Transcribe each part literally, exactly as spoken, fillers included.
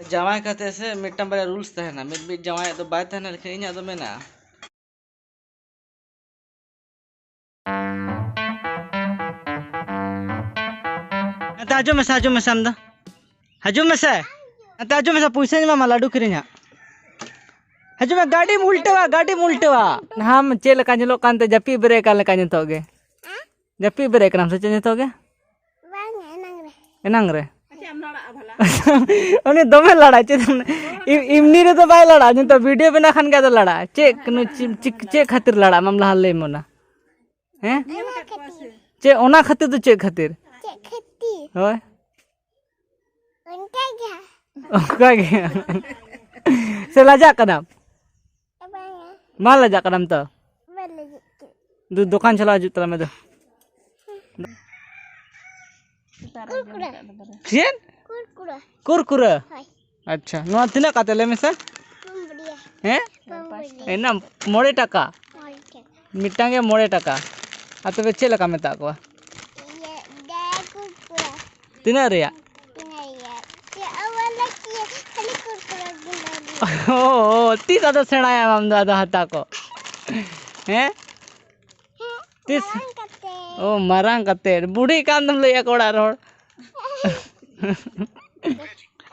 ᱡᱟᱶᱟᱭ ᱠᱟᱛᱮ ᱥᱮ ᱢᱤᱫᱴᱟᱝ ᱵᱟᱨᱭᱟ ᱨᱩᱞᱥ ᱛᱟᱦᱮᱱᱟ, ᱢᱤᱫ ᱢᱤᱫ ᱡᱟᱶᱟᱭᱟᱜ ᱫᱚ ᱵᱟᱭ ᱛᱟᱦᱮᱱᱟ, ᱞᱮᱠᱤᱱ ᱤᱧᱟᱹᱜ ᱫᱚ ᱢᱮᱱᱟᱜᱼᱟ᱾ ᱦᱟᱱᱛᱮ ᱦᱤᱡᱩᱜ ᱢᱮᱥᱮ, ᱦᱤᱡᱩᱜ ᱢᱮᱥᱮ ᱟᱢ ᱫᱚ᱾ ᱦᱤᱡᱩᱜ ᱢᱮᱥᱮ᱾ ᱦᱟᱱᱛᱮ ᱦᱤᱡᱩᱜ ᱢᱮᱥᱮ, ᱯᱚᱭᱥᱟᱧ ᱮᱢᱟᱢᱟ ᱞᱟᱹᱰᱩ ᱠᱤᱨᱤᱧ ᱦᱟᱸᱜ᱾ ᱦᱤᱡᱩᱜ ᱢᱮ, ᱜᱟᱹᱰᱤᱢ ᱩᱞᱴᱟᱹᱣᱟ, ᱜᱟᱹᱰᱤᱢ ᱩᱞᱴᱟᱹᱣᱟ᱾ ᱱᱟᱦᱟᱢ ᱪᱮᱫ ᱞᱮᱠᱟ ᱧᱮᱞᱚᱜ ᱠᱟᱱᱛᱮ ᱡᱟᱹᱯᱤᱫ ᱵᱮᱨᱮᱫ ᱠᱟᱱ ᱞᱮᱠᱟ ᱱᱤᱛᱚᱜ ᱜᱮ᱾ ᱡᱟᱹᱯᱤᱫ ᱵᱮᱨᱮᱫ ᱠᱟᱱᱟᱢ ᱥᱮ ᱪᱮᱫ ᱱᱤᱛᱚᱜ ᱜᱮ? ᱵᱟᱝ, ᱮᱱᱟᱝ ᱨᱮ᱾ ᱮᱱᱟᱝ ᱨᱮ? ᱩᱱᱤ ᱫᱚᱢᱮ ᱞᱟᱲᱟᱜ ᱪᱮᱫ? ᱮᱢ-, ᱮᱢᱱᱤ ᱨᱮᱫᱚ ᱵᱟᱭ ᱞᱟᱲᱟᱜᱼᱟ, ᱱᱤᱛᱚᱜ ᱵᱷᱤᱰᱤᱭᱳ ᱵᱮᱱᱟᱣ ᱠᱷᱟᱱ ᱜᱮ ᱟᱫᱚ ᱞᱟᱲᱟᱜᱼᱟ᱾ ᱪᱮᱫ ᱠᱟᱱᱟ, ᱪᱮᱫ, ᱪᱮᱫ, ᱪᱮᱫ ᱠᱷᱟᱹᱛᱤᱨ ᱞᱟᱲᱟᱜᱼᱟ ᱟᱢ ᱞᱟᱦᱟ ᱞᱟᱹᱭ ᱢᱮ ᱚᱱᱟ? ᱦᱮᱸ? ᱚᱱᱟ ᱠᱷᱟᱹᱛᱤᱨ᱾ ᱪᱮᱫ, ᱚᱱᱟ ᱠᱷᱟᱹᱛᱤᱨ ᱫᱚ ᱪᱮᱫ ᱠᱷᱟᱹᱛᱤᱨ? ᱪᱮᱫ ᱠᱷᱟᱹᱛᱤᱨ? ᱦᱳᱭ᱾ ᱚᱱᱠᱟ ᱜᱮ᱾ ᱚᱱᱠᱟ ᱜᱮ᱾ ᱥᱮ ᱞᱟᱡᱟᱜ ᱠᱟᱱᱟᱢ? ᱵᱟᱝᱟ᱾ ᱵᱟᱝ ᱞᱟᱡᱟᱜ ᱠᱟᱱᱟᱢ ᱛᱚ? ᱵᱟᱝ ᱞᱟᱡᱟᱜ ᱠᱟᱱᱟ᱾ ᱫᱩ, ᱫᱚᱠᱟᱱ ᱪᱟᱞᱟᱣ ᱦᱤᱡᱩᱜ ᱛᱟᱞᱟᱝ ᱢᱮ ᱫᱩ᱾ ᱠᱩᱨᱠᱩᱨᱮ᱾ ᱪᱮᱫ? ᱠᱩᱨᱠᱩᱨᱮ᱾ ᱠᱩᱨᱠᱩᱨᱮ? ᱦᱳᱭ᱾ ᱟᱪᱪᱷᱟ, ᱱᱚᱣᱟ ᱛᱤᱱᱟᱹᱜ ᱠᱟᱛᱮ ᱞᱟᱹᱭ ᱢᱮᱥᱮ? ᱯᱩᱱ ᱵᱩᱲᱤᱭᱟ᱾ ᱦᱮᱸ? ᱯᱩᱱ ᱵᱩᱲᱤᱭᱟ᱾ ᱮᱱᱟ ᱢᱚᱬᱮ ᱴᱟᱠᱟ᱾ ᱢᱚᱬᱮ ᱴᱟᱠᱟ᱾ ᱢᱤᱫᱴᱟᱝ ᱜᱮ ᱢᱚᱬᱮ ᱴᱟᱠᱟ᱾ ᱟᱨ ᱛᱚᱵᱮ ᱪᱮᱫ ᱞᱮᱠᱟ ᱢᱮᱛᱟᱜ ᱠᱚᱣᱟ? ᱤᱭᱟᱹ, ᱫᱟᱭᱟ ᱠᱩᱨᱠᱩᱨᱮ᱾ ᱛᱤᱱᱟᱹᱜ ᱨᱮᱭᱟᱜ? ᱛᱤᱱᱟᱹᱜ ᱨᱮᱭᱟᱜ? ᱪᱮᱫ ᱟᱵᱟᱨ ᱞᱟᱹᱠᱛᱤᱭᱟ? ᱠᱷᱟᱹᱞᱤ ᱠᱩᱨᱠᱩᱨᱮ ᱜᱮ ᱞᱟᱹᱠᱛᱤᱭᱟ᱾ ᱳ, ᱳ, ᱛᱤᱥ ᱟᱫᱚ ᱥᱮᱬᱟᱭᱟᱢ ᱟᱢ ᱫᱚ ᱟᱫᱚ ᱦᱟᱛᱟᱣ ᱠᱚ? ᱦᱮᱸ? ᱦᱮᱸ, ᱛᱤᱥ? ᱢᱟᱨᱟᱝ ᱠᱟᱛᱮ᱾ ᱳ, ᱢᱟᱨᱟᱝ ᱠᱟᱛᱮ᱾ ᱵᱩᱲᱦᱤ ᱠᱟᱱ ᱫᱚᱢ ᱞᱟᱹᱭᱮᱫᱼᱟ ᱠᱚ ᱚᱲᱟᱜ ᱨᱮ ᱦᱚᱲ᱾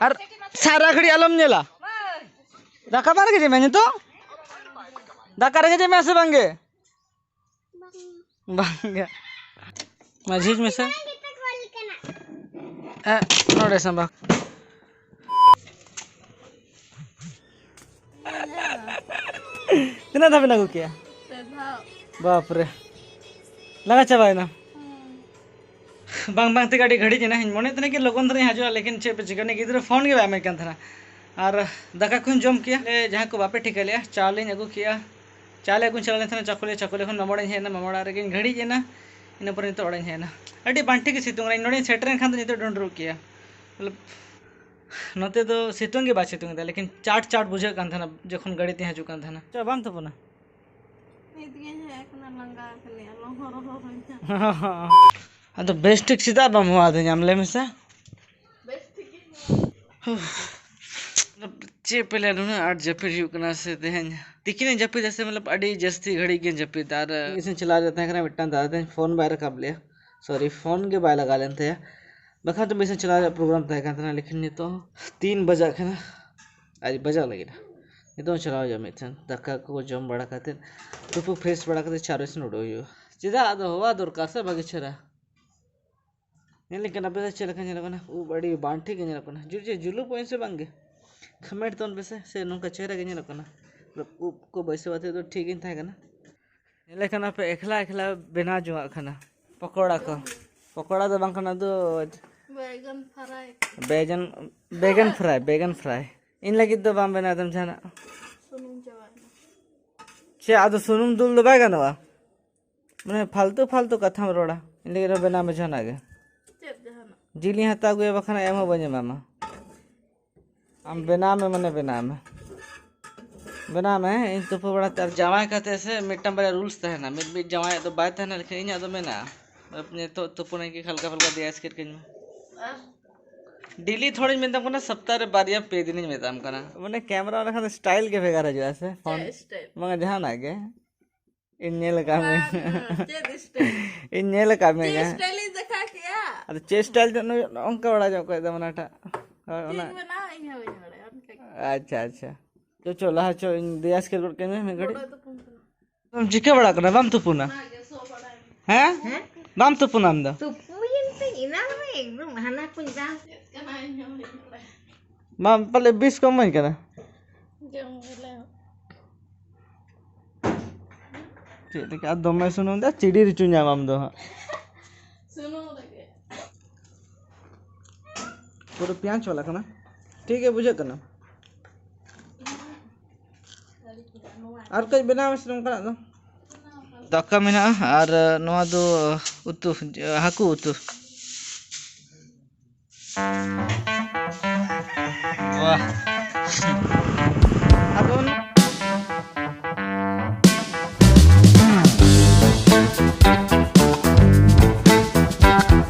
ᱟᱨ ᱥᱟᱨᱟ ᱜᱷᱟᱹᱲᱤᱡ ᱟᱞᱚᱢ ᱧᱮᱞᱟ᱾ ᱫᱟᱠᱟ ᱵᱟᱝ ᱨᱮᱸᱜᱮᱡ ᱢᱮ ᱱᱤᱛᱚᱜ? ᱫᱟᱠᱟ ᱨᱮᱸᱜᱮᱡ ᱢᱮ ᱥᱮ ᱵᱟᱝ ᱜᱮ? ᱵᱟᱝ ᱜᱮ᱾ ᱢᱟ ᱡᱷᱤᱡ ᱢᱮᱥᱮ᱾ ᱮ, ᱱᱚᱰᱮ ᱥᱟᱢᱵᱟ᱾ ᱛᱤᱱᱟᱹᱜ ᱫᱷᱟᱣ ᱵᱤᱱ ᱟᱹᱜᱩ ᱠᱮᱜᱼᱟ? ᱯᱮ ᱫᱷᱟᱣ᱾ ᱵᱟᱯ ᱨᱮ᱾ ᱞᱟᱸᱜᱟ ᱪᱟᱵᱟᱭᱮᱱᱟ? ᱦᱩᱸ᱾ ᱵᱟᱝ, ᱵᱟᱝ ᱛᱮᱜᱮ ᱟᱹᱰᱤ ᱜᱷᱟᱹᱲᱤᱡ ᱮᱱᱟ᱾ ᱤᱧ ᱢᱚᱱᱮᱭᱮᱫ ᱛᱟᱦᱮᱱᱟ ᱠᱤ ᱞᱚᱜᱚᱱ ᱫᱷᱟᱨᱟᱧ ᱦᱤᱡᱩᱜᱼᱟ, ᱞᱮᱠᱤᱱ ᱪᱮᱫ ᱯᱮ ᱪᱤᱠᱟᱹ, ᱩᱱᱤ ᱜᱤᱫᱽᱨᱟᱹ ᱯᱷᱳᱱ ᱜᱮ ᱵᱟᱭ ᱮᱢᱮᱫ ᱠᱟᱱ ᱛᱟᱦᱮᱱᱟ᱾ ᱟᱨ ᱫᱟᱠᱟ ᱠᱚᱧ ᱡᱚᱢ ᱠᱮᱜᱼᱟ᱾ ᱞᱮ, ᱡᱟᱦᱟᱸ ᱠᱚ ᱵᱟᱯᱮ ᱴᱷᱤᱠᱟᱹ ᱞᱮᱜᱼᱟ, ᱪᱟ ᱞᱤᱧ ᱟᱹᱜᱩ ᱠᱮᱜᱼᱟ᱾ ᱪᱟ ᱞᱮ ᱟᱹᱜᱩᱧ ᱪᱟᱞᱟᱣ ᱞᱮᱱ ᱛᱟᱦᱮᱱᱟ ᱪᱟᱠᱩᱞᱤᱭᱟᱹ, ᱪᱟᱠᱩᱞᱤᱭᱟᱹ ᱠᱷᱚᱱ ᱢᱟᱢᱟ ᱚᱲᱟᱜ ᱤᱧ ᱦᱮᱡ ᱮᱱᱟ, ᱢᱟᱢᱟ ᱚᱲᱟᱜ ᱨᱮᱜᱮᱧ ᱜᱷᱟᱹᱲᱤᱡ ᱮᱱᱟ᱾ ᱤᱱᱟᱹ ᱯᱚᱨᱮ ᱱᱤᱛᱚᱜ ᱚᱲᱟᱜ ᱤᱧ ᱦᱮᱡ ᱮᱱᱟ᱾ ᱟᱹᱰᱤ ᱵᱟᱝ ᱴᱷᱤᱠ ᱜᱮ ᱥᱤᱛᱩᱝ ᱠᱟᱱᱟ᱾ ᱤᱧ ᱱᱚᱰᱮᱧ ᱥᱮᱴᱮᱨᱮᱱ ᱠᱷᱟᱱ ᱫᱚ ᱱᱤᱛᱚᱜ ᱰᱩᱸᱰᱨᱩᱜ ᱠᱮᱜᱼᱟ᱾ ᱢᱚᱛᱞᱚᱵ, ᱱᱚᱛᱮ ᱫᱚ ᱥᱤᱛᱩᱝ ᱜᱮ ᱵᱟᱭ ᱥᱤᱛᱩᱝ ᱮᱫᱟ, ᱞᱮᱠᱤᱱ ᱪᱟᱴ ᱪᱟᱴ ᱵᱩᱡᱷᱟᱹᱜ ᱠᱟᱱ ᱛᱟᱦᱮᱱᱟ ᱡᱚᱠᱷᱚᱱ ᱜᱟᱹᱰᱤ ᱛᱮᱧ ᱦᱤᱡᱩᱜ ᱠᱟᱱ ᱛᱟᱦᱮᱱᱟ᱾ ᱪᱟ ᱵᱟᱝ ᱛᱟᱵᱚᱱᱟ? ᱱᱤᱛ ᱜᱤᱧ ᱦᱮᱡ ᱟᱠᱟᱱᱟ, ᱞᱟᱸᱜᱟ ᱟᱠᱟᱱᱟᱹᱧ, ᱟᱞᱚᱢ ᱦᱚᱨᱚ ᱦᱚᱨᱚᱧᱟ᱾ ᱟᱫᱚ ᱵᱮᱥ ᱴᱷᱤᱠ ᱪᱮᱫᱟᱜ ᱵᱟᱢ ᱦᱚᱦᱚ ᱟᱹᱫᱤᱧᱟ ᱟᱢ, ᱞᱟᱹᱭ ᱢᱮᱥᱮ? ᱵᱮᱥ ᱴᱷᱤᱠ ᱜᱤᱧ ᱦᱚᱦᱚ᱾ ᱦᱩᱯ᱾ ᱪᱮᱫ ᱯᱮ ᱞᱟᱹᱭᱟ, ᱱᱩᱱᱟᱹᱜ ᱟᱸᱴ ᱡᱟᱹᱯᱤᱫ ᱦᱩᱭᱩᱜ ᱠᱟᱱᱟ ᱥᱮ ᱛᱮᱦᱮᱧ ᱛᱤᱠᱤᱱ ᱤᱧ ᱡᱟᱹᱯᱤᱫᱟ ᱥᱮ, ᱢᱚᱛᱞᱚᱵ ᱟᱹᱰᱤ ᱡᱟᱹᱥᱛᱤ ᱜᱷᱟᱹᱲᱤᱡ ᱜᱮ ᱡᱟᱹᱯᱤᱫ᱾ ᱟᱨ ᱤᱥᱤᱱ ᱪᱟᱞᱟᱣ ᱨᱮ ᱛᱟᱦᱮᱸ ᱠᱟᱱᱟ ᱢᱤᱫᱴᱟᱝ ᱫᱟᱫᱟ ᱛᱟᱹᱧ, ᱯᱷᱳᱱ ᱵᱟᱭ ᱨᱟᱠᱟᱵ ᱞᱮᱭᱟ, ᱥᱚᱨᱤ, ᱯᱷᱳᱱ ᱜᱮ ᱵᱟᱭ ᱞᱟᱜᱟᱣ ᱞᱮᱱ ᱛᱟᱭᱟ, ᱵᱟᱠᱷᱟᱱ ᱫᱚ ᱢᱤᱥᱤᱱ ᱪᱟᱞᱟᱣ ᱨᱮᱭᱟᱜ ᱯᱨᱳᱜᱨᱟᱢ ᱛᱟᱦᱮᱸ ᱠᱟᱱ ᱛᱟᱦᱮᱱᱟ᱾ ᱞᱮᱠᱤᱱ ᱱᱤᱛᱚᱜ ᱛᱤᱱ ᱵᱟᱡᱟᱜ ᱠᱟᱱᱟ, ᱟᱹᱣᱨᱤ ᱵᱟᱡᱟᱜ ᱞᱟᱹᱜᱤᱫ᱾ ᱱᱤᱛᱚᱜ ᱪᱟᱞᱟᱣ ᱦᱩᱭᱩᱜᱼᱟ ᱢᱤᱫ ᱴᱷᱮᱱ, ᱫᱟᱠᱟ ᱠᱚ ᱡᱚᱢ ᱵᱟᱲᱟ ᱠᱟᱛᱮᱫ, ᱛᱩᱯᱩ ᱯᱷᱨᱮᱥ ᱵᱟᱲᱟ ᱠᱟᱛᱮᱫ ᱪᱟᱨ ᱵᱟᱡᱮ ᱥᱮᱱ ᱩᱰᱩᱠ ᱦᱩᱭᱩᱜᱼᱟ᱾ ᱪᱮᱫᱟᱜ ᱟᱫᱚ ᱦᱚᱣᱟ ᱫᱚᱨᱠᱟᱨ ᱥᱮ ᱵᱷᱟᱜᱮ ᱪᱮᱦᱨᱟ᱾ ᱧᱮᱞ ᱞᱮᱠᱷᱟᱱ ᱟᱯᱮ ᱫᱚ ᱪᱮᱫ ᱞᱮᱠᱟ ᱧᱮᱞᱚᱜ ᱠᱟᱱᱟ? ᱩᱵ ᱟᱹᱰᱤ ᱵᱟᱝ ᱴᱷᱤᱠ ᱜᱮ ᱧᱮᱞᱚᱜ ᱠᱟᱱᱟ᱾ ᱡᱩᱫᱤ ᱡᱩᱞᱩᱯ ᱟᱹᱧ ᱥᱮ ᱵᱟᱝ ᱜᱮ? ᱠᱚᱢᱮᱱᱴ ᱛᱟᱵᱚᱱ ᱯᱮᱥᱮ, ᱥᱮ ᱱᱚᱝᱠᱟ ᱪᱮᱦᱨᱟ ᱜᱮ ᱧᱮᱞᱚᱜ ᱠᱟᱱᱟ? ᱩᱵ ᱠᱚ ᱵᱟᱹᱭᱥᱟᱹᱣ ᱟᱛᱮ ᱫᱚ ᱴᱷᱤᱠ ᱜᱤᱧ ᱛᱟᱦᱮᱸ ᱠᱟᱱᱟ᱾ ᱧᱮᱞ ᱞᱮᱠᱷᱟᱱ ᱟᱯᱮ ᱮᱠᱞᱟ ᱮᱠᱞᱟ ᱵᱮᱱᱟᱣ ᱡᱚᱝᱟᱜ ᱠᱟᱱᱟ ᱯᱚᱠᱚᱲᱟ ᱠᱚ᱾ ᱯᱚᱠᱚᱲᱟ ᱫᱚ ᱵᱟᱝ ᱠᱟᱱᱟ ᱫᱚ, ᱵᱮᱜᱚᱱ ᱯᱷᱨᱟᱭ᱾ ᱵᱮᱜᱚᱱ, ᱵᱮᱜᱚᱱ ᱯᱷᱨᱟᱭ, ᱵᱮᱜᱚᱱ ᱯᱷᱨᱟᱭ᱾ ᱤᱧ ᱞᱟᱹᱜᱤᱫ ᱫᱚ ᱵᱟᱢ ᱵᱮᱱᱟᱣ ᱫᱟᱢ ᱡᱟᱦᱟᱱᱟᱜ? ᱥᱩᱱᱩᱢ ᱪᱟᱵᱟᱭᱮᱱᱟ᱾ ᱪᱮᱫ ᱟᱫᱚ ᱥᱩᱱᱩᱢ ᱫᱩᱞ ᱫᱚ ᱵᱟᱭ ᱜᱟᱱᱚᱜᱼᱟ? ᱢᱟᱱᱮ ᱯᱷᱟᱞᱛᱩ ᱯᱷᱟᱞᱛᱩ ᱠᱟᱛᱷᱟᱢ ᱨᱚᱲᱟ᱾ ᱤᱧ ᱞᱟᱹᱜᱤᱫ ᱨᱮ ᱵᱮᱱᱟᱣ ᱢᱮ ᱡᱟᱦᱟᱱᱟᱜ ᱜᱮ᱾ ᱪᱮᱫ ᱡᱟᱦᱟᱱᱟᱜ? ᱡᱤᱞᱤᱧ ᱦᱟᱛᱟᱣ ᱟᱹᱜᱩᱭᱟ, ᱵᱟᱠᱷᱟᱱ ᱮᱢ ᱦᱚᱸ ᱵᱟᱹᱧ ᱮᱢᱟᱢᱟ᱾ ᱟᱢ ᱵᱮᱱᱟᱣ ᱢᱮ, ᱢᱟᱱᱮ ᱵᱮᱱᱟᱣ ᱢᱮ, ᱵᱮᱱᱟᱣ ᱢᱮ᱾ ᱤᱧ ᱛᱩᱯᱩ ᱵᱟᱲᱟ ᱛᱮ ᱟᱨ ᱡᱟᱶᱟᱭ ᱠᱟᱛᱮ ᱥᱮ ᱢᱤᱫᱴᱟᱝ ᱵᱟᱨᱭᱟ ᱨᱩᱞᱥ ᱛᱟᱦᱮᱱᱟ, ᱢᱤᱫ ᱢᱤᱫ ᱡᱟᱶᱟᱭᱟᱜ ᱫᱚ ᱵᱟᱭ ᱛᱟᱦᱮᱱᱟ, ᱞᱮᱠᱤᱱ ᱤᱧᱟᱹᱜ ᱫᱚ ᱢᱮᱱᱟᱜᱼᱟ᱾ ᱱᱤᱛᱚᱜ ᱛᱩᱯᱩᱱᱟᱹᱧ ᱜᱮ ᱦᱟᱞᱠᱟ ᱯᱷᱟᱞᱠᱟ ᱫᱮᱭᱟ ᱥᱠᱮᱴ ᱠᱟᱹᱧ ᱢᱮ᱾ ᱰᱮᱞᱤ ᱛᱷᱚᱲᱟᱧ ᱢᱮᱛᱟᱢ ᱠᱟᱱᱟ, ᱥᱚᱯᱛᱟᱦᱚ ᱨᱮ ᱵᱟᱨᱭᱟ ᱯᱮ ᱫᱤᱱᱤᱧ ᱢᱮᱛᱟᱢ ᱠᱟᱱᱟ᱾ ᱢᱟᱱᱮ ᱠᱮᱢᱮᱨᱟ ᱞᱮᱠᱷᱟᱱ ᱫᱚ ᱥᱴᱟᱭᱤᱞ ᱜᱮ ᱵᱷᱮᱜᱟᱨ ᱦᱤᱡᱩᱜᱼᱟ ᱥᱮ? ᱯᱷᱳᱱ ᱪᱮᱫ ᱥᱴᱟᱭᱤᱞ? ᱵᱟᱝᱟ, ᱡᱟᱦᱟᱱᱟᱜ ᱜᱮ᱾ ᱤᱧ ᱧᱮᱞ ᱟᱠᱟᱫ ᱢᱮᱭᱟ᱾ ᱵᱟᱝ, ᱪᱮᱫ ᱥᱴᱟᱭᱤᱞ? ᱤᱧ ᱧᱮᱞ ᱟᱠᱟᱫ ᱢᱮᱭᱟ᱾ ᱪᱮᱫ ᱥᱴᱟᱭᱤᱞ ᱤᱧ ᱫᱮᱠᱷᱟᱣ ᱠᱮᱜᱼᱟ? ᱟᱫᱚ ᱪᱮᱫ ᱥᱴᱟᱭᱤᱞ ᱫᱚ ᱱᱩᱭ ᱱᱚᱜᱼᱚ ᱱᱚᱝᱠᱟ ᱵᱟᱲᱟ ᱧᱚᱜ ᱠᱚ ᱮᱠᱫᱚᱢ ᱚᱱᱟᱴᱟᱜ᱾ ᱦᱳᱭ, ᱪᱮᱫ ᱚᱱᱟ᱾ ᱤᱧ ᱵᱮᱱᱟᱣᱟ? ᱤᱧ ᱦᱚᱸ ᱵᱟᱹᱧ ᱵᱟᱲᱟᱭᱟ, ᱚᱱᱠᱟ ᱜᱮ᱾ ᱟᱪᱪᱷᱟ, ᱟᱪᱪᱷᱟ᱾ ᱪᱚ, ᱪᱚ, ᱞᱟᱦᱟ ᱪᱚ, ᱤᱧ ᱫᱮᱭᱟ ᱥᱠᱮᱞ ᱜᱚᱫ ᱠᱟᱹᱧ ᱢᱮ ᱢᱤᱫ ᱜᱷᱟᱹᱲᱤᱡ᱾ ᱵᱚᱰᱚᱭ ᱛᱩᱯᱩᱱ ᱠᱟᱱᱟ᱾ ᱪᱤᱠᱟᱹ ᱵᱟᱲᱟᱜ ᱠᱟᱱᱟ? ᱵᱟᱢ ᱛᱩᱯᱩᱱᱟ? ᱚᱱᱟ ᱜᱮ ᱥᱚ ᱵᱟᱲᱟᱭ ᱢᱮ᱾ ᱦᱮᱸ? ᱦᱮᱸ? ᱵᱟᱢ ᱛᱩᱯᱩᱱᱟ ᱟᱢ ᱫᱚ? ᱛᱩᱯᱩᱭᱮᱱ ᱛᱤᱧ ᱮᱱᱟᱝ ᱨᱮ, ᱮᱠᱫᱚᱢ ᱦᱟᱱᱟ ᱠᱚᱧ ᱵᱟᱝ᱾ ᱪᱮᱫ ᱠᱟᱱᱟ ᱤᱧ ᱦᱚᱸ ᱵᱟᱹᱧ ᱵᱟᱲᱟᱭᱟ᱾ ᱢᱟ ᱯᱟᱞᱮ ᱵᱤᱥ ᱠᱚ ᱮᱢᱟᱹᱧ ᱠᱟᱱᱟ᱾ ᱡᱚᱢ ᱜᱮᱞᱮ᱾ ᱪᱮᱫ ᱞᱮᱠᱟ ᱫᱚᱢᱮ ᱥᱩᱱᱩᱢ ᱫᱟ, ᱪᱤᱰᱤᱨ ᱦᱚᱪᱚᱧᱟᱢ ᱟᱢ ᱫᱚ ᱦᱟᱸᱜ᱾ ᱥᱩᱱᱩᱢ ᱨᱮᱜᱮ᱾ ᱯᱩᱨᱟᱹ ᱯᱮᱸᱭᱟᱡᱽ ᱵᱟᱞᱟ ᱠᱟᱱᱟ, ᱴᱷᱤᱠ ᱜᱮ ᱵᱩᱡᱷᱟᱹᱜ ᱠᱟᱱᱟ᱾ ᱟᱨ ᱠᱟᱹᱡ ᱵᱮᱱᱟᱣ ᱢᱮᱥᱮ ᱱᱚᱝᱠᱟᱱᱟᱜ ᱫᱚ᱾ ᱫᱟᱠᱟ ᱢᱮᱱᱟᱜᱼᱟ ᱟᱨ ᱱᱚᱣᱟ ᱫᱚ ᱩᱛᱩ, ᱦᱟᱹᱠᱩ ᱩᱛᱩ᱾ ᱵᱟᱦ᱾ ᱟᱫᱚ ᱚᱱᱟ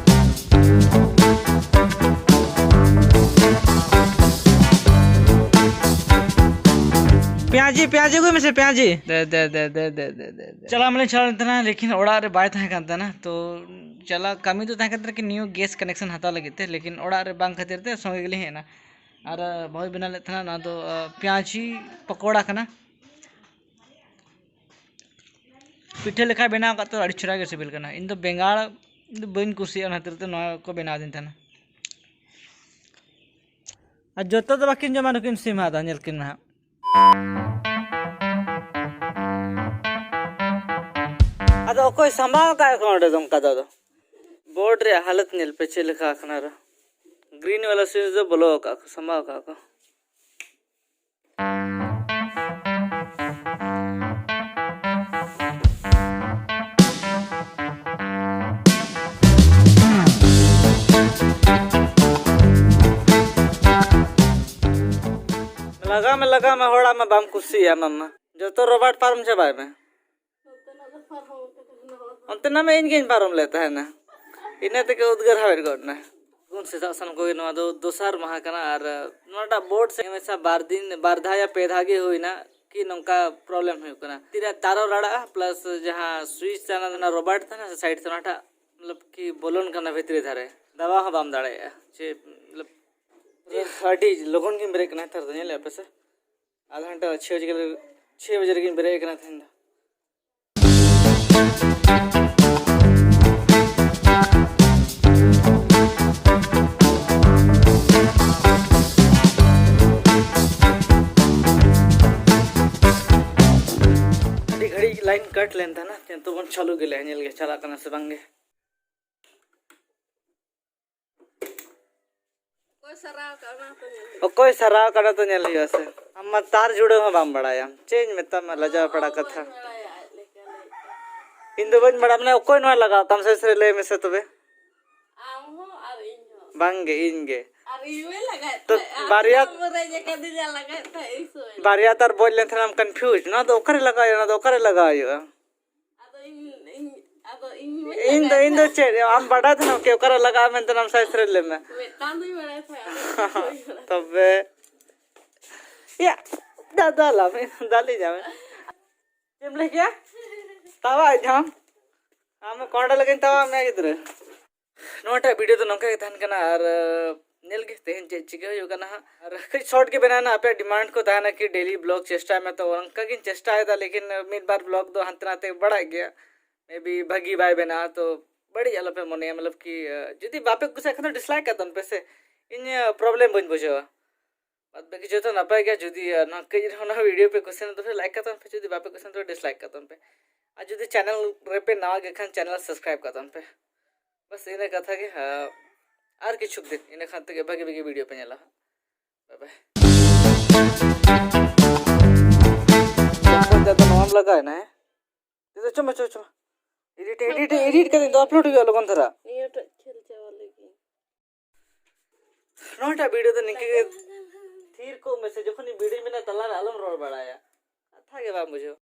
ᱯᱮᱸᱭᱟᱡᱤ, ᱯᱮᱸᱭᱟᱡᱤ ᱟᱹᱜᱩᱭ ᱢᱮᱥᱮ, ᱯᱮᱸᱭᱟᱡᱤ᱾ ᱫᱮ, ᱫᱮ, ᱫᱮ, ᱫᱮ, ᱫᱮ, ᱫᱮ, ᱫᱮ᱾ ᱪᱟᱞᱟᱜ ᱢᱟᱞᱤᱧ ᱪᱟᱞᱟᱣ ᱞᱮᱱ ᱛᱟᱦᱮᱱᱟ, ᱞᱮᱠᱤᱱ ᱚᱲᱟᱜ ᱨᱮ ᱵᱟᱭ ᱛᱟᱦᱮᱸ ᱠᱟᱱ ᱛᱟᱦᱮᱱᱟ᱾ ᱛᱚ ᱪᱟᱞᱟᱜ ᱠᱟᱹᱢᱤ ᱫᱚ ᱛᱟᱦᱮᱸ ᱠᱟᱱ ᱛᱟᱦᱮᱱᱟ ᱠᱤ new gas connection ᱦᱟᱛᱟᱣ ᱞᱟᱹᱜᱤᱫ ᱛᱮ, ᱞᱮᱠᱤᱱ ᱚᱲᱟᱜ ᱨᱮ ᱵᱟᱝ ᱠᱷᱟᱹᱛᱤᱨ ᱛᱮ ᱥᱚᱸᱜᱮ ᱜᱮᱞᱤᱧ ᱦᱮᱡ ᱮᱱᱟ᱾ ᱟᱨ ᱵᱟᱹᱦᱩᱭ ᱵᱮᱱᱟᱣ ᱞᱮᱫ ᱛᱟᱦᱮᱱᱟ, ᱱᱚᱣᱟ ᱫᱚ ᱯᱮᱸᱭᱟᱡᱤ ᱯᱟᱠᱚᱲᱟ ᱠᱟᱱᱟ᱾ ᱯᱤᱴᱷᱟᱹ ᱞᱮᱠᱟᱭ ᱵᱮᱱᱟᱣ ᱟᱠᱟᱫ ᱛᱮ ᱟᱹᱰᱤ ᱪᱮᱦᱨᱟ ᱜᱮ ᱥᱤᱵᱤᱞ ᱠᱟᱱᱟ᱾ ᱤᱧ ᱫᱚ ᱵᱮᱸᱜᱟᱲ ᱫᱚ ᱵᱟᱹᱧ ᱠᱩᱥᱤᱭᱟᱜᱼᱟ, ᱚᱱᱟ ᱠᱷᱟᱹᱛᱤᱨ ᱛᱮ ᱱᱚᱣᱟ ᱠᱚ ᱵᱮᱱᱟᱣ ᱟᱹᱫᱤᱧ ᱛᱟᱦᱮᱱᱟ᱾ ᱟᱨ ᱡᱚᱛᱚ ᱫᱚ ᱵᱟᱹᱠᱤᱱ ᱡᱚᱢᱟ, ᱱᱩᱠᱤᱱ ᱥᱤᱢ ᱦᱟᱜ ᱫᱚ, ᱧᱮᱞ ᱠᱤᱱ ᱢᱮ ᱦᱟᱸᱜ᱾ ᱟᱫᱚ ᱚᱠᱚᱭ ᱥᱟᱢᱵᱟᱣ ᱟᱠᱟᱫ ᱠᱚ ᱚᱸᱰᱮ ᱫᱚ ᱚᱱᱠᱟ ᱫᱚ? ᱟᱫᱚ ᱵᱳᱨᱰ ᱨᱮᱭᱟᱜ ᱦᱟᱞᱚᱛ ᱧᱮᱞ ᱯᱮ ᱪᱮᱫ ᱞᱮᱠᱟ ᱟᱠᱟᱱᱟ᱾ ᱟᱨ ᱜᱨᱤᱱ ᱣᱟᱞᱟ ᱥᱩᱭᱤᱪ ᱫᱚ ᱵᱚᱞᱚ ᱟᱠᱟᱫ ᱠᱚ, ᱥᱟᱢᱵᱟᱣ ᱟᱠᱟᱫ ᱠᱚ᱾ ᱞᱟᱜᱟᱣ ᱢᱮ, ᱞᱟᱜᱟᱣ ᱢᱮ, ᱦᱚᱲᱟᱜ ᱢᱟ ᱵᱟᱢ ᱠᱩᱥᱤᱭᱟᱜᱼᱟ ᱟᱢ ᱢᱟ᱾ ᱡᱚᱛᱚ ᱨᱚᱵᱟᱨᱴ ᱯᱟᱨᱚᱢ ᱪᱟᱵᱟᱭ ᱢᱮ᱾ ᱚᱱᱛᱮᱱᱟᱜ ᱢᱟ ᱤᱧ ᱜᱤᱧ ᱯᱟᱨᱚᱢ ᱞᱮᱫ ᱛᱟᱦᱮᱱᱟ, ᱤᱱᱟᱹ ᱛᱮᱜᱮ ᱩᱫᱽᱜᱟᱹᱨ ᱦᱟᱣᱮᱫ ᱜᱚᱫ ᱮᱱᱟ᱾ ᱜᱩᱱ ᱥᱮᱛᱟᱜ ᱥᱟᱱᱟᱢ ᱠᱚᱜᱮ, ᱱᱚᱣᱟ ᱫᱚ ᱫᱚᱥᱟᱨ ᱢᱟᱦᱟ ᱠᱟᱱᱟ ᱟᱨ ᱱᱚᱣᱟᱴᱟᱜ ᱵᱳᱨᱰ ᱥᱮ ᱦᱟᱢᱮᱥᱟ ᱵᱟᱨ ᱫᱤᱱ, ᱵᱟᱨ ᱫᱷᱟᱣ ᱭᱟ ᱯᱮ ᱫᱷᱟᱣ ᱜᱮ ᱦᱩᱭᱱᱟ ᱠᱤ ᱱᱚᱝᱠᱟ ᱯᱨᱚᱵᱞᱮᱢ ᱦᱩᱭᱩᱜ ᱠᱟᱱᱟ᱾ ᱛᱤᱨᱮ ᱛᱟᱨᱚ ᱨᱟᱲᱟᱜᱼᱟ ᱯᱞᱟᱥ ᱡᱟᱦᱟᱸ ᱥᱩᱭᱤᱪ ᱛᱟᱦᱮᱱᱟ, ᱚᱱᱟ ᱨᱚᱵᱟᱨᱴ ᱛᱟᱦᱮᱱᱟ ᱥᱮ ᱥᱟᱭᱤᱰ ᱛᱮ, ᱚᱱᱟᱴᱟᱜ ᱢᱚᱛᱞᱚᱵ ᱠᱤ ᱵᱚᱞᱚᱱ ᱠᱟᱱᱟ ᱵᱷᱤᱛᱨᱤ ᱫᱷᱟᱨᱮ, ᱫᱟᱵᱟᱣ ᱦᱚᱸ ᱵᱟᱢ ᱫᱟᱲᱮᱭᱟᱜᱼᱟ᱾ ᱪᱮ ᱢᱚᱛᱞᱚᱵ ᱟᱹᱰᱤ ᱞᱚᱜᱚᱱ ᱜᱮᱢ ᱵᱨᱮᱠ ᱠᱟᱱᱟ ᱱᱮᱛᱟᱨ ᱫᱚ, ᱧᱮᱞᱮᱫᱼᱟ ᱯᱮ ᱥᱮ? ᱟᱫᱷᱟ ᱜᱷᱚᱱᱴᱟ ᱪᱷᱮᱭ ᱵᱟᱡᱮ ᱨᱮᱜᱮ, ᱪᱷᱮᱭ ᱵᱟᱡᱮ ᱨᱮᱜᱮᱧ ᱵᱨᱮᱠ ᱠᱟᱱᱟ ᱛᱮᱦᱮᱧ ᱫᱚ᱾ ᱟᱹᱰᱤ ᱜᱷᱟᱹᱲᱤᱡ ᱞᱟᱭᱤᱱ ᱠᱟᱴ ᱞᱮᱱ ᱛᱟᱦᱮᱱᱟ, ᱠᱤᱱᱛᱩ ᱵᱚᱱ ᱪᱟᱹᱞᱩ ᱜᱮᱞᱮ ᱧᱮᱞ ᱜᱮ ᱪᱟᱞᱟᱜ ᱠᱟᱱᱟ ᱥᱮ ᱵᱟᱝ ᱜᱮ᱾ ᱚᱠᱚᱭ ᱥᱟᱨᱟᱣ ᱠᱟᱜ, ᱚᱱᱟ ᱦᱚᱸᱛᱚ ᱧᱮᱞ ᱦᱩᱭᱩᱜᱼᱟ᱾ ᱚᱠᱚᱭ ᱥᱟᱨᱟᱣ ᱠᱟᱫᱟ ᱛᱚ ᱧᱮᱞ ᱦᱩᱭᱩᱜᱼᱟ ᱥᱮ᱾ ᱟᱢ ᱢᱟ ᱛᱟᱨ ᱡᱩᱲᱟᱹᱣ ᱦᱚᱸ ᱵᱟᱢ ᱵᱟᱲᱟᱭᱟᱢ᱾ ᱪᱮᱫ ᱤᱧ ᱢᱮᱛᱟᱢᱟ, ᱞᱟᱡᱟᱣ ᱯᱟᱲᱟ ᱠᱟᱛᱷᱟ᱾ ᱵᱟᱹᱧ ᱵᱟᱲᱟᱭᱟ, ᱟᱡ ᱞᱮᱠᱟ ᱞᱟᱹᱭ ᱠᱟᱜ᱾ ᱤᱧ ᱫᱚ ᱵᱟᱹᱧ ᱵᱟᱲᱟᱭᱟ, ᱢᱟᱱᱮ ᱚᱠᱚᱭ ᱱᱚᱣᱟ ᱞᱟᱜᱟᱣ ᱛᱟᱢ ᱥᱮ ᱥᱮ ᱞᱟᱹᱭ ᱢᱮᱥᱮ ᱛᱚᱵᱮ᱾ ᱟᱢ ᱦᱚᱸ ᱟᱨ ᱤᱧ ᱦᱚᱸ᱾ ᱵᱟᱝ ᱜᱮ, ᱤᱧ ᱜᱮ᱾ ᱟᱨ ᱤᱧ ᱢᱟᱧ ᱞᱟᱜᱟᱣᱮᱫ ᱛᱚ ᱛᱟᱦᱮᱸᱫ, ᱟᱢ ᱵᱟᱨᱭᱟ ᱫᱚ ᱵᱟᱢ ᱨᱮᱡ ᱟᱠᱟᱫᱤᱧᱟ ᱞᱟᱜᱟᱣᱮᱫ ᱛᱟᱦᱮᱸᱫ, ᱤᱧ ᱥᱚᱢᱚᱭ ᱫᱚ᱾ ᱵᱟᱨᱭᱟ ᱛᱟᱨ ᱵᱚᱡ ᱞᱮᱱ ᱛᱟᱦᱮᱸᱱᱟᱢ ᱠᱚᱱᱯᱷᱤᱭᱩᱡᱽ, ᱱᱚᱣᱟ ᱫᱚ ᱚᱠᱟᱨᱮ ᱞᱟᱜᱟᱣ ᱦᱩᱭᱩᱜᱼᱟ, ᱱᱚᱣᱟ ᱫᱚ ᱚᱠᱟᱨᱮ ᱞᱟᱜᱟᱣ ᱦᱩᱭᱩᱜᱼᱟ? ᱟᱫᱚ ᱤᱧ, ᱤᱧ, ᱟᱫᱚ ᱤᱧ ᱢᱟᱧ ᱤᱧ ᱫᱚ, ᱞᱟᱜᱟᱣᱮᱫ ᱤᱧ ᱫᱚ ᱛᱟᱦᱮᱸᱫ᱾ ᱪᱮᱫ, ᱟᱢ ᱵᱟᱰᱟᱭ ᱛᱟᱦᱮᱱᱟᱢ ᱠᱤ ᱚᱠᱟᱨᱮ ᱞᱟᱜᱟᱣ ᱢᱮᱱᱛᱮ ᱟᱢ ᱥᱟᱭᱤᱡ ᱨᱮ ᱞᱟᱹᱭ ᱢᱮ᱾ ᱢᱤᱫᱴᱟᱝ ᱫᱚᱧ ᱵᱟᱲᱟᱭ ᱛᱟᱦᱮᱸᱫ, ᱟᱫᱚ ᱵᱟᱹᱧ ᱵᱟᱲᱟᱭ ᱛᱟᱦᱮᱸᱫ᱾ ᱛᱚᱵᱮ, ᱭᱟ, ᱫᱟᱫᱟ ᱞᱟᱢᱮ ᱫᱟᱞᱮ ᱡᱟᱢᱮ᱾ ᱪᱮᱫ ᱮᱢ ᱞᱟᱹᱭ ᱠᱮᱭᱟ? ᱛᱟᱣᱟ ᱡᱟᱢ᱾ ᱟᱢ ᱠᱚᱸᱰᱟ ᱞᱟᱹᱜᱤᱫ ᱛᱟᱣᱟ ᱢᱮ ᱜᱤᱫᱽᱨᱟᱹ᱾ ᱱᱚᱣᱟᱴᱟᱜ ᱵᱷᱤᱰᱤᱭᱳ ᱫᱚ ᱱᱚᱝᱠᱟ ᱜᱮ ᱛᱟᱦᱮᱱ ᱠᱟᱱᱟ᱾ ᱟᱨ ᱧᱮᱞ ᱜᱮ ᱛᱮᱦᱮᱧ ᱪᱮᱫ ᱪᱤᱠᱟᱹ ᱦᱩᱭᱩᱜ ᱠᱟᱱᱟ ᱦᱟᱸᱜ᱾ ᱟᱨ ᱠᱟᱹᱡ ᱥᱚᱨᱴ ᱜᱮ ᱵᱮᱱᱟᱣ ᱮᱱᱟ᱾ ᱟᱯᱮᱭᱟᱜ ᱰᱤᱢᱟᱱᱰ ᱠᱚ ᱛᱟᱦᱮᱱᱟ ᱠᱤ ᱰᱮᱞᱤ ᱵᱞᱚᱜ ᱪᱮᱥᱴᱟᱭ ᱢᱮ, ᱛᱚ ᱚᱱᱠᱟ ᱜᱤᱧ ᱪᱮᱥᱴᱟᱭᱮᱫᱟ, ᱞᱮᱠᱤᱱ ᱢᱤᱫ ᱵᱟᱨ ᱵᱞᱚᱜ ᱫᱚ ᱦᱟᱱᱛᱮ ᱱᱟᱛᱮ ᱵᱟᱲᱟᱜ ᱜᱮᱭᱟ᱾ ᱢᱮ ᱵᱤ ᱵᱷᱟᱹᱜᱤ ᱵᱟᱭ ᱵᱮᱱᱟᱜᱼᱟ, ᱛᱚ ᱵᱟᱹᱲᱤᱡ ᱟᱞᱚᱯᱮ ᱢᱚᱱᱮᱭᱟ᱾ ᱢᱚᱛᱞᱚᱵ ᱠᱤ ᱡᱩᱫᱤ ᱵᱟᱯᱮ ᱠᱩᱥᱤᱭᱟᱜ ᱠᱷᱟᱱ ᱫᱚ ᱰᱤᱥᱞᱟᱭᱤᱠ ᱠᱟᱜ ᱛᱟᱵᱚᱱ ᱯᱮ ᱥᱮ, ᱤᱧ ᱯᱨᱚᱵᱞᱮᱢ ᱵᱟᱹᱧ ᱵᱩᱡᱷᱟᱹᱣᱟ᱾ ᱵᱟᱫ ᱵᱟᱹᱠᱤ ᱡᱚᱛᱚ ᱱᱟᱯᱟᱭ ᱜᱮᱭᱟ᱾ ᱡᱩᱫᱤ ᱱᱚᱣᱟ ᱠᱟᱹᱡ ᱨᱮᱦᱚᱸ ᱱᱚᱣᱟ ᱵᱷᱤᱰᱤᱭᱳ ᱯᱮ ᱠᱩᱥᱤᱭᱮᱱᱟ ᱛᱚᱵᱮ ᱞᱟᱭᱤᱠ ᱠᱟᱜ ᱛᱟᱵᱚᱱ ᱯᱮ, ᱡᱩᱫᱤ ᱵᱟᱯᱮ ᱠᱩᱥᱤᱭᱮᱱᱟ ᱛᱚᱵᱮ ᱰᱤᱥᱞᱟᱭᱤᱠ ᱠᱟᱜ ᱛᱟᱵᱚᱱ ᱯᱮ᱾ ᱟᱨ ᱡᱩᱫᱤ ᱪᱮᱱᱮᱞ ᱨᱮᱯᱮ ᱱᱟᱣᱟ ᱜᱮ ᱠᱷᱟᱱ ᱪᱮᱱᱮᱞ ᱥᱟᱵᱥᱠᱨᱟᱭᱤᱵ ᱠᱟᱜ ᱛᱟᱵᱚᱱ ᱯᱮ᱾ ᱵᱟᱥ ᱤᱱᱟᱹ ᱠᱟᱛᱷᱟ ᱜᱮ᱾ ᱦᱮᱸ, ᱟᱨ ᱠᱤᱪᱷᱩ ᱫᱤᱱ ᱤᱱᱟᱹ ᱠᱷᱟᱱ ᱛᱮᱜᱮ ᱵᱷᱟᱹᱜᱤ ᱵᱷᱟᱹᱜᱤ ᱵᱷᱤᱰᱤᱭᱳ ᱯᱮ ᱧᱮᱞᱟ ᱦᱟᱸᱜ᱾ ᱵᱟᱭ ᱵᱟᱭ᱾ ᱱᱚᱣᱟᱢ ᱞᱟᱜᱟᱣ ᱮᱱᱟ, ᱦᱮᱸ? ᱪᱚ, ᱪᱚ, ᱪᱚ, ᱪᱚ᱾ ᱮᱰᱤᱴ, ᱮᱰᱤᱴ, ᱮᱰᱤᱴ ᱠᱟᱛᱮ ᱫᱚ ᱟᱯᱞᱳᱰ ᱦᱩᱭᱩᱜᱼᱟ ᱞᱚᱜᱚᱱ ᱫᱷᱟᱨᱟ᱾ ᱱᱤᱭᱟᱹᱴᱟᱜ ᱠᱷᱮᱞ ᱪᱟᱵᱟ ᱞᱟᱹᱜᱤᱫ᱾ ᱱᱚᱣᱟᱴᱟᱜ ᱵᱷᱤᱰᱤᱭᱳ ᱫᱚ ᱱᱤᱝᱠᱟᱹ ᱜᱮ᱾ ᱛᱷᱤᱨ ᱠᱚᱜ ᱢᱮᱥᱮ, ᱡᱚᱠᱷᱚᱱᱤᱧ ᱵᱷᱤᱰᱤᱭᱳᱧ ᱢᱮᱱᱟ ᱛᱟᱞᱟᱨᱮ ᱟᱞᱚᱢ ᱨᱚᱲ ᱵᱟᱲᱟᱭᱟ᱾ ᱠᱟᱛᱷᱟ ᱜᱮ ᱵᱟᱢ ᱵᱩᱡᱷᱟᱹᱣᱟ᱾